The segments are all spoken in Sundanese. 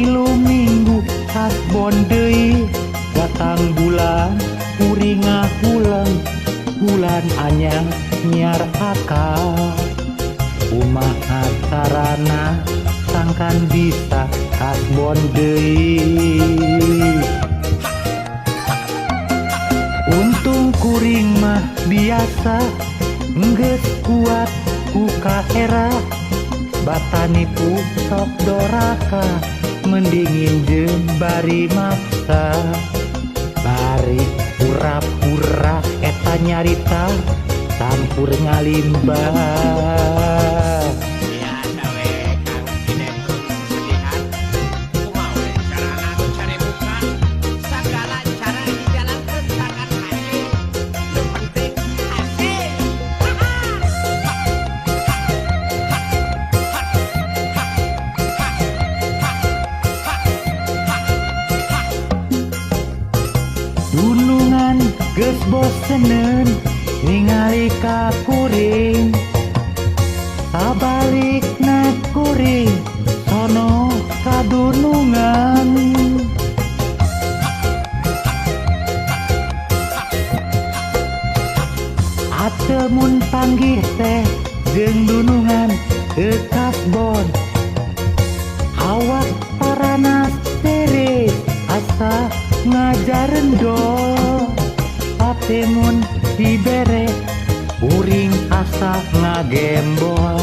3 minggu kasbon deui. Datang bulan kuring ngahuleng, bulan anyar nyiar akal. Kumaha carana sangkan bisa kasbon deui? Untung kuring mah biasa, geus kuat ku kaera. Bata nipu sok doraka, mending nginjem bari maksa. Bari pura-pura eta nyarita sampur ngalimbah. Biasa we, Kang, sinetron kesedihan. Kumaha we carana nu cari muka? Sagala cara dijalankeun sangkan hasil. Nu penting hasil. Dunungan geus boseneun ningali ka kuring, sabalikna kuring sono ka dunungan. Ate mun panggih teh jeung dunungan teu kasbon, awak paranas tiris asa ngajarendol. Tapi mun dibere kuring asa ngagembol.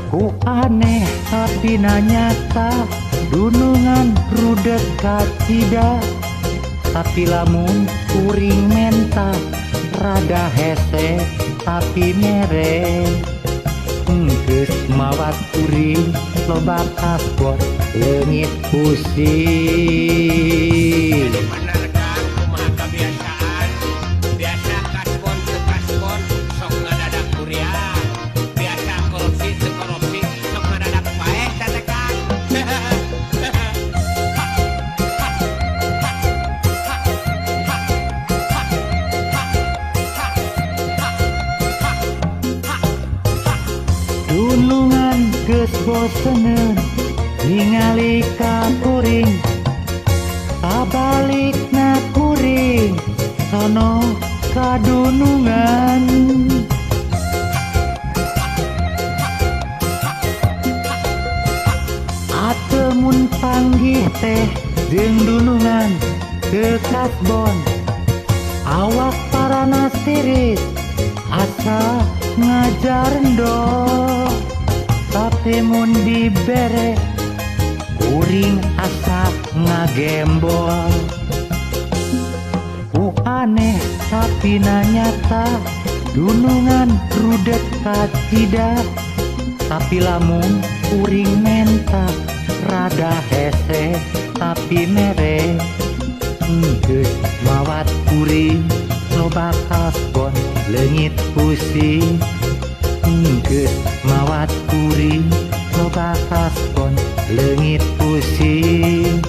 Ku aneh tapi nyata, dunungan rudet kacida. Tapi lamun kuring menta rada hese tapi mere. Geus mawat kuring loba kasbon leungit pusing. Jadi bener, Kang, kumaha kebiasaan. Biasa kasbon teu kasbon sok ngadadak kuriang. Biasa korupsi teu korupsi sok ngadadak paeh teh, Kang. Dunungan geus boseneun ningali ka kuring, sabalikna kuring sono ka dunungan. Ate mun panggih teh jeung dunungan teu kasbon, awak paranas tiris asa ngajarendol. Tapi mun dibere kuring asa ngagembol. Ku aneh tapi nyata, dunungan rudet kacida. Tapi lamun kuring menta rada hese tapi mere. Geus mawat kuring loba kasbon leungit pusing. Geus mawat kuring loba kasbon leungit pusing.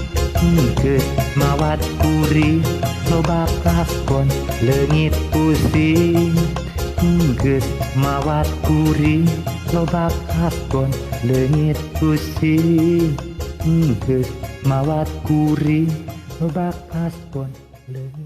Geus mawat kuring loba kasbon leungit pusing. Geus mawat kuring loba kasbon leungit pusing. Geus mawat kuring loba kasbon leungit.